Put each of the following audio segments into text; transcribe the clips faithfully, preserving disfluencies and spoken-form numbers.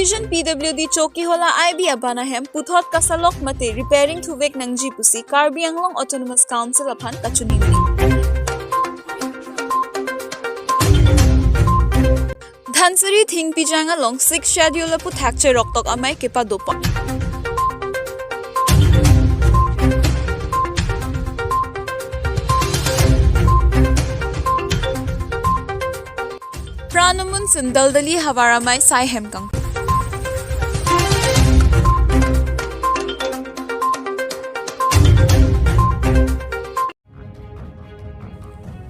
Division P W D Chokihola I B aban ahem puthot kasalok mate repairing thuvek nangji pusi Karbi Anglong Autonomous Council aphan kachiningri. Dhansiri Thingpijang along Sixth Schedule aphuthak cheroktok amei kepadopon. Pran amunsin daldali havar amei sai hem kang.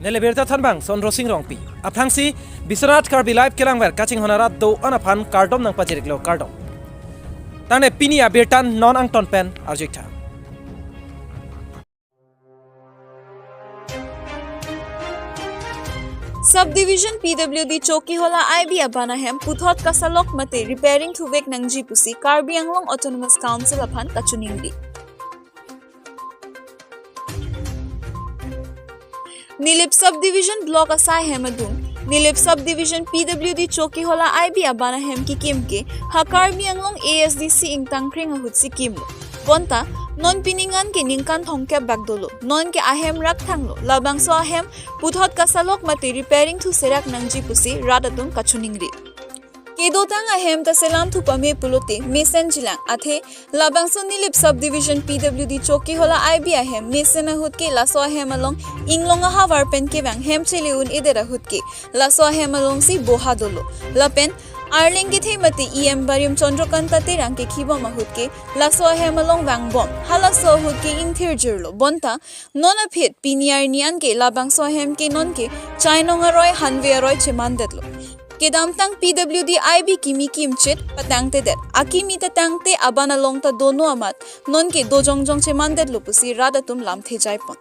Neli birta thanbang Sondro Sing Rongpi. Aphrangsi Biswanath Karbi Live kelangver kachinghon arat do-an aphan kardom nangpajiriklo, kardom. Tangte pini abirta non angton pen arjuitha. Subdivision P W D Chokihola I B aban ahem puthot kasalok mate repairing thuvek nangji pusi Karbi Anglong Autonomous Council aphan kachiningri. Nilip Subdivision Block asai hem adung, Nilip Subdivision P W D Chokihola I B aban ahem kekim ke ha Karbi Anglong A S D C ingtangkreng ahutsi kimlo. Bonta non pining an ke ningkan thomkep bak dolo. Non ke ahem rakthanglo. Labangso ahem puthot kasalok mate repairing thuserak nangji pusi rat atum kachiningri. Kedotang ahem ta selam thu pame pulote mesen jilang, athe labangso Nilip Subdivision P W D Chokihola I B ahem mesen ahut ke laso ahem along inglong ahavar pen kevang hem chele un-edet ahut ke laso ahem alongsi boha dolo. Lapen Arleng kethe mate E M Barim Chandrakanta Terang kekhibom ahut ke laso ahem along vangbom. Halaso ahut ke ingthir jirlo. Bonta non aphi pini arni an ke labangso ahem ke non ke chainong aroi hanve aroi chemandetlo. Kedamtang P W D I B kimi kimchit patangtedet. Akimi ta tangte aban along ta dono amat non ke dojongjong chemandetlo pusi rat atum lamthe jaipon.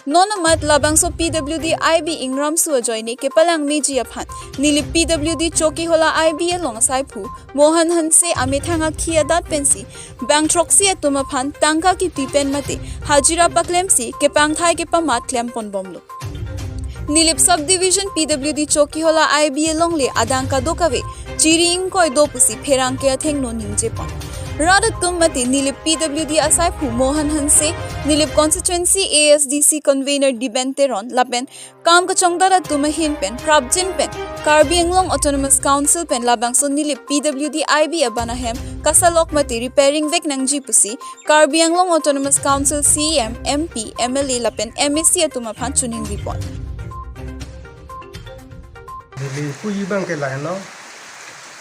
Non amat labangso P W D I B ingramso ajoine kepalang meji aphan Nilip P W D Chokihola I B along asaiphu Mohan Hanse amethang akhi adat pensi bang throksi atum aphan tangka kipi pen mate hajira paklemsi kepangthai kepamat klempon bomlo. Nilip Subdivision P W D Chokihola I B alongle adang kadokave chiri ingkoi do pusi pherangke athengno ningjepon. Rat atum mate Nilip P W D asaiphu Mohan Hanse, Nilip Constituency A S D C Convener Diben Teron lapen kam kachongdar atum ahin pen prapjin pen Karbi Anglong Autonomous Council pen labangso Nilip P W D I B aban ahem kasalok mate repairing vek nangji pusi Karbi Anglong Autonomous Council C E M, M P, M L A lapen M A C atum aphan chiningripon. Neli puji abang ke lahenlo.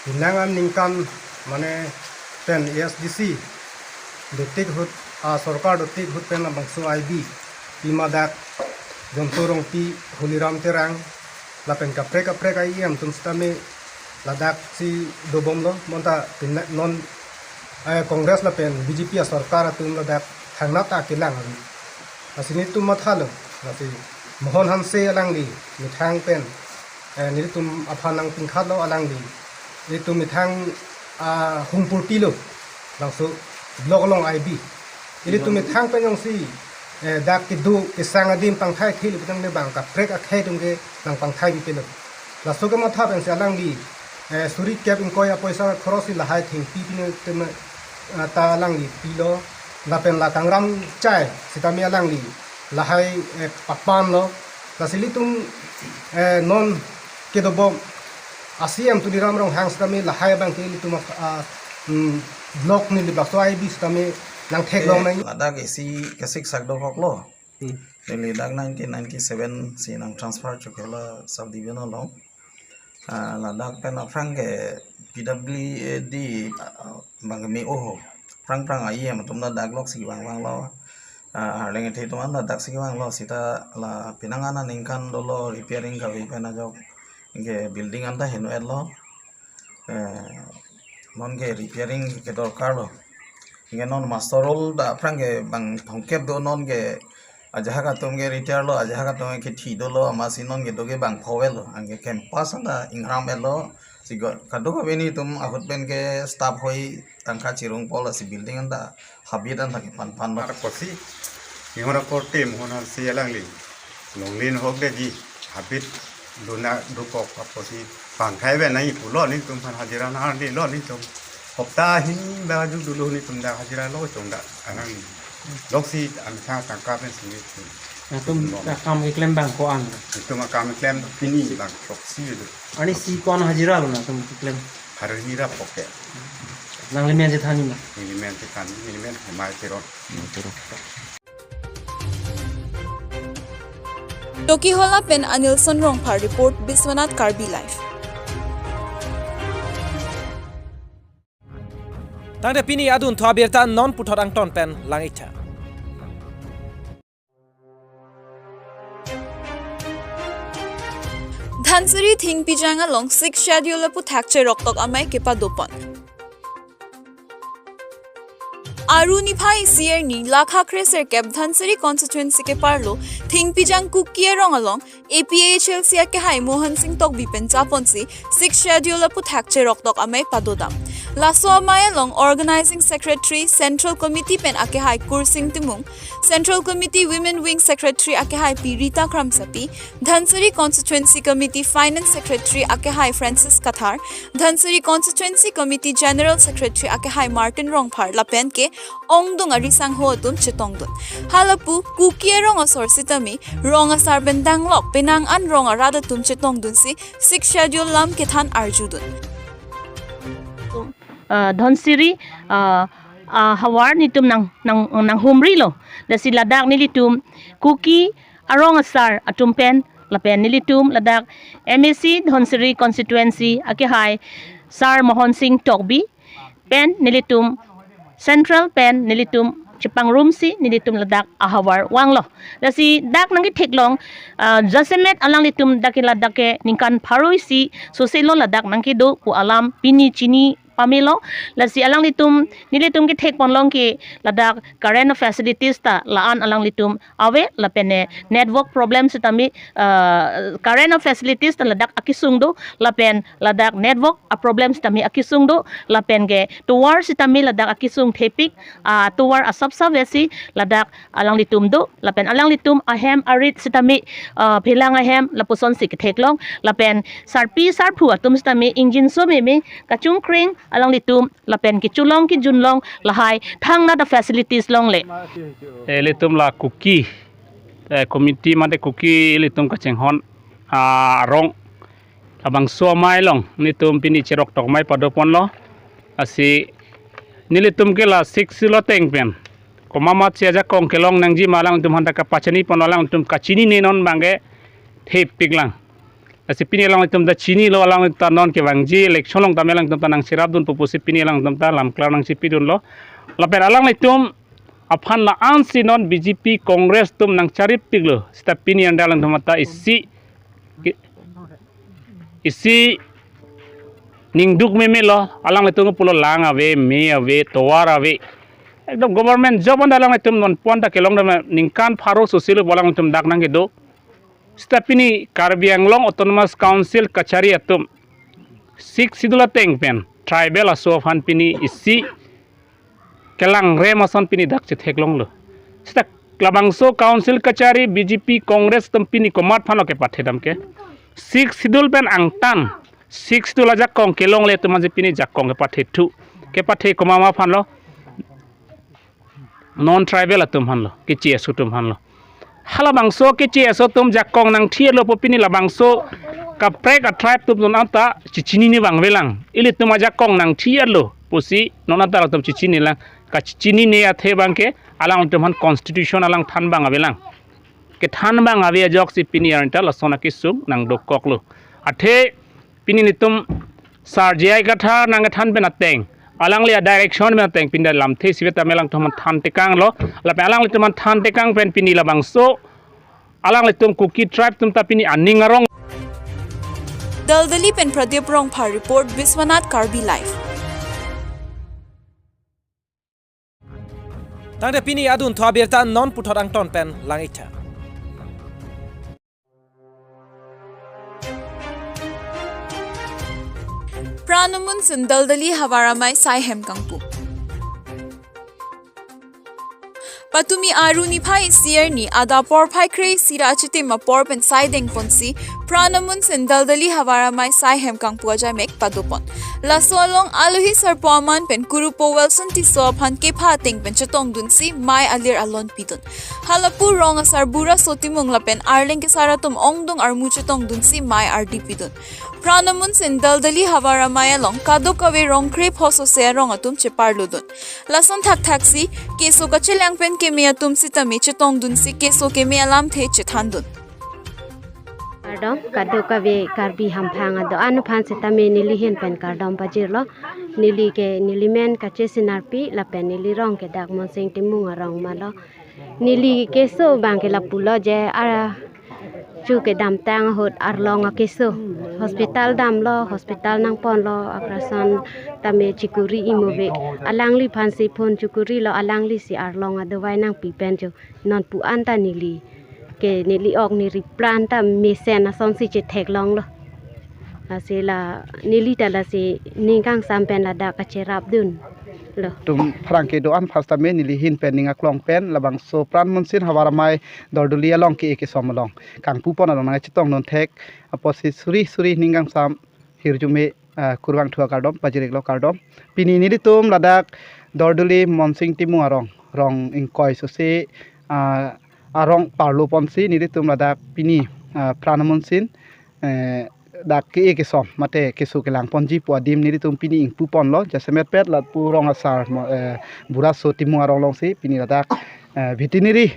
Penang an ningkan mane pen A S D C dotik ahut, a sorkar dotik ahut pen labangso I B pima dak Jonto Rongpi, Holiram Terang lapen kaprek kaprek a E M atum sitame ladaksi dobomlo. Bonta pina-, non, eh, Congress lapen B J P asorkar atum ladak thangnat ta kelang avi. Lasi nelitum mathalo, lasi Mohan Hanse alangli methang pen, eh, nelitum aphan nangpingkhatlo, alangli nelitum methang, ah, hung purtilo, labangso block along I B. Nelitum methang pen jongsi, eh, dak kedo kesang adim pangthai thilo pu tangte bang kaprek akhei atum ke nangpangthai pipelo. Laso kematha pensi alangli, eh, suri kep ingkoi apoisa khorosi lahai thengpi pine tem, eh, ta alangli pilo. Lapen la kangram chai sitame alangli lahai, eh, papanlo. Lasi ilitum, eh, non kedobom a C E M Tuliram Ronghang sitame lahai abang ke ilitum, ah, mm, block Nilip laso I B sitame nangtheklong nang. Ladak isi kesik sak dokoklo. Hmm. Neli dak nineteen ninety-seven si nang transfer Chokihola subdivision along. Ah, ladak pen aphrang ke P W D, ah, bang keme oho. Aphrang aphrang a E M atum ladak loksi vangvanglo. Ah, arleng ethe atum an ladaksi vanglo, seta la penang an aningkan dolo repairing kave pen ajok ke building an ta heno-etlo. Eh, non ke repairing ke dorkarlo. Ke non muster roll ta aphrang ke bang thomkep do, non ke ajahak atum ke retire lo, ajahak atum ke thi dolo, amatsi non ke do ke bang pho-etlo, anke campus an ta ingram-etlo, si go, kadokave nelitum ahut pen ke staff hoi tangka chirung pol, si building an ta habit an ta kepanpanlo. Ar kosi, inghon akorte, Mohan Hanse alangli longlin hokdeji, habit dona dokok apotsi pangthai ave nangji pulo, nelitum aphan hajira nangdilo nelitum. Hopta hini ba ju dulu hini tum dak hajira lo chong dak anang ni. Lok si amethang tangka pen sini. Latum akam keklem abang ko-an? Latum akam keklem pini bang throksi do. Arnisi ko-an hajira lo latum keklem? Pharo hini ra poke. Nangli men chethan ma? Neli men chethan, neli men Homai Teron. Tokihola pen Anilson Rongphar report, Biswanath Karbi Live. Tangte pini adunthu abirta non puthot angton pen lang-iktha. Dhansiri Thingpijang along Sixth Schedule aphuthak cheroktok amei kepadopon. Aru niphai isi arni lakha kreserkep Dhansiri constituency keparlo Thingpijang Kuki arong along A P H L C akehai Mohan Singh Tokbi pen chaponsi Sixth Schedule aphuthak cheroktok amei padodam. Laso amei along Organizing Secretary Central Committee pen akehai Kursing Timung, Central Committee Women Wing Secretary akehai Pi Rita Kramsapi, Dhansiri Constituency Committee Finance Secretary akehai Francis Kathar, Dhansiri Constituency Committee General Secretary akehai Martin Rongphar lapen ke ongdung arisangho atum chetongdun. Halapu Kuki arong asor sitame rong asar pen danglok penang an rong arat atum chetongdunsi Sixth Schedule lam kethan arjudun. Ah, Dhansiri, ah, ah, havar netum nang, nang, nanghumrilo. Lasi ladak nelitum Kuki arong asar atum pen lapen nelitum ladak M A C Dhansiri constituency akehai Sir Mohan Singh Tokbi pen nelitum Central pen nelitum chepangrumsi nelitum ladak ahavar vanglo. Lasi dak nangketheklong, ah, jasemet alanglitum dak ke ladak ke ningkan pharo isi soselo ladak nangkedo pu alam pini chini pamelo. Lasi alanglitum, nelitum kethekponlong ke ladak current facilities ta la-an alanglitum ave lapen ne network problem sitame, ah, current facilities ta ladak akesung do lapen ladak network a problem sitame akesung do lapen ke tovar sitame ladak akesung thepik, ah, tovar asapsap vesi ladak alanglitum do lapen alanglitum ahem arit sitame, ah, phelang ahem lapusonsi ketheklong lapen sarpi sarpo atum sitame ingjinso meme kachongkreng alanglitum lapen kecholong kejunlong lahai thangnat a facilities longle. Eh, ilitum la Kuki, eh, committee mate Kuki ilitum kachinghon, ah, arong labangso amei along netum pini cheroktok amei padoponlo. Lasi nelitum ke la Sixth Schedule ateng pen komat si ajakong kelong nangji ma alangtum aphan ta kapachiniponlo, alangtum kachinine non abangke thepiklang. Lasi pini alangtum ta chinilo, alangtum ta non kevangji election along tame alangtum ta nangcherapdun pusi pini alangtum ta lamklar nangchipidunlo. Lapen alanglitum aphan la-ansi non B J P Congress atum nangcharipiklo. Seta pini anda alangtum ta isi ke, isi ningduk memelo, alanglitum pulo lang ave, me ave, tovar ave. Ekdom government job anda alanglitum non pon ta kelong dam ningkan pharo soselo alanglitum dak nangkedo. Seta pini Karbi Anglong Autonomous Council kachari atum Sixth Schedule ateng pen tribal aso aphan pini isi kelangrem ason pini dak chetheklonglo. Seta labangso council kachari B J P Congress atum pini komat aphanlo kepathedam ke? Sixth Schedule pen angtan, Sixth Schedule ajakong kelongle atum aphansi pini jakong kepathethu. Kepathe komat aphanlo? Non tribal atum aphanlo, Keche aso atum aphanlo. Halabangso Keche aso atum jakong nangthilo pu pini labangso kaprek a tribe atum non anta chechinine abang avelang. Ilitum ajakong nangthilo pusi non anta latum chechininelang. Kachechinine athe abangke alangtum aphan constitution alang than abang avelang. Kethan abang ave ajoksi pini arni ta lason akesung nangdokoklo. Athe pini netum Sir J I Kathar nangkethan pen ateng, alangli a direction pen ateng pini lamthe isivet tame alangtum aphan than tekanglo. Lapen alanglitum aphan than tekang pen pini labangso alanglitum Kuki tribe atum ta pini aning arong. Daldali pen Pradip Rongphar report, Biswanath Karbi Live. Tangte pini adunthu abirta non puthot angton pen lang-iktha. Pran amunsun Daldali havar amei sai hem kangpu. Patumi Aru niphai isi arni adap porphai kre-isi ra achitim apor pen sai dengponsi Pran amunsin Daldali havar amei sai hem kangpu ajaimek padopon. Laso along alohi sarpo aman pen kurupo Wilson Tisso aphan kepha ateng pen chetongdunsi mei alir alon pidun. Halapu rong asar Buraso Timung lapen arleng kesar atum ongdung armu chetongdunsi mei ardi pidun. Pran amunsin Daldali havar amei along kadokave rong krepho sose arong atum cheparlodun. Lason thakthaksi keso kachelang pen keme atum sitame chetongdunsi keso keme alamthe chethandun. Kardom, kadokave Karbi hamphang ado-an aphan sitame neli ahin pen kardom pajirlo. Neli ke neli men Kache Sinarpi lapen neli rong ke dak Monsing Timung arong malo. Neli keso abang ke lapulo je, a, chu kedamtang ahut arlong akeso. Hospital damlo, hospital nangponlo, operation tame chikuri imove. Alangliphansi phone chikurilo, alanglisi arlong adavai nangpi pen chu. Non pu-an ta neli ke neli ok neli pran ta mesen asonsi chetheklonglo. Lasi la neli ta lasi ning kangsam pen ladak kacherapdunlo. Atum pherangke do-an aphan sitame neli ahin pen ning aklong pen labangso Pran amunsin havar amei Daldali along ke-e kesom along kangpupon along nangchetongdun thek apotsi suri suri ning kangsam hirjume, ah, kurvangthu akardom pajirlo, kardom. Pini nelitum ladak Daldali Monsing Timung arong, rong ingkoi sose, ah, arong parloponsi nelitum ladak pini, ah, Pran amunsin, eh, dak ke-e kesom mate keso kelangponji pu adim nelitum pini ingpuponlo, jasemet pet lapu rong asar mo, eh, Buraso Timung arong alongsi pini ladak, eh, veterinary,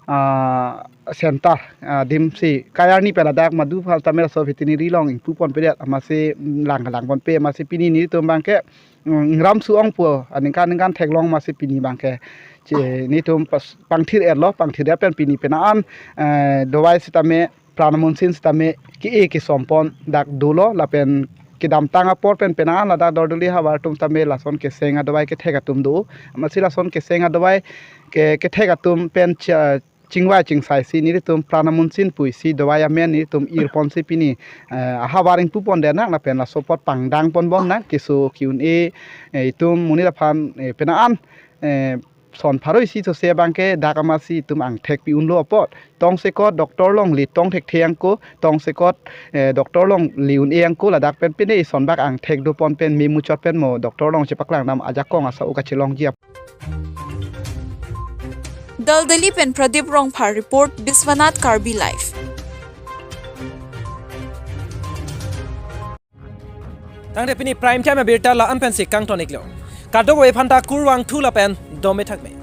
ah, center, ah, adimsi kayarni pen ladak madu aphan sitame laso veterinary along ingpuponpedet amatsi lang langponpe amatsi pini nelitum abang ke, mm, ingramsu ongpo aningkan ningkan theklong amatsi pini abang ke che nelitum pas pangthir-etlo, pangthir-et pen pini penang an, eh, dovai sitame Pran amunsin sitame ke-e kesompon dak dolo lapen kedamtang apor pen penang an ladak Daldali havar atum tame lason keseng adavai kethek atum do. Amatsi lason keseng adavai ke kethek atum pen cha chingvai chingsaisi nelitum Pran amunsin puisi dovai amen nelitum irponsi pini, eh, ahavar ingpupondet nang lapen laso apot pangdangponbom nang keso ki-un-e, eh, itum monit aphan, eh, penang an, eh, son pharo isi sose abang ke dak amatsi itum angthek pi-unlo apot. Tongsekot doctor along le tong thekthe angko, tongsekot, eh, doctor along le un-e angko ladak pen pine ison bak angthek dopon pen memuchot pen mo doctor along chepaklang dam ajakong asa-o kachelongji ap. Daldali pen Pradip Rongphar report, Biswanath Karbi Live. Tangte pini Prime Time abirta la-an pensi kangton-iklo. Kadokave aphanta kurvangthu lapen dome thakme.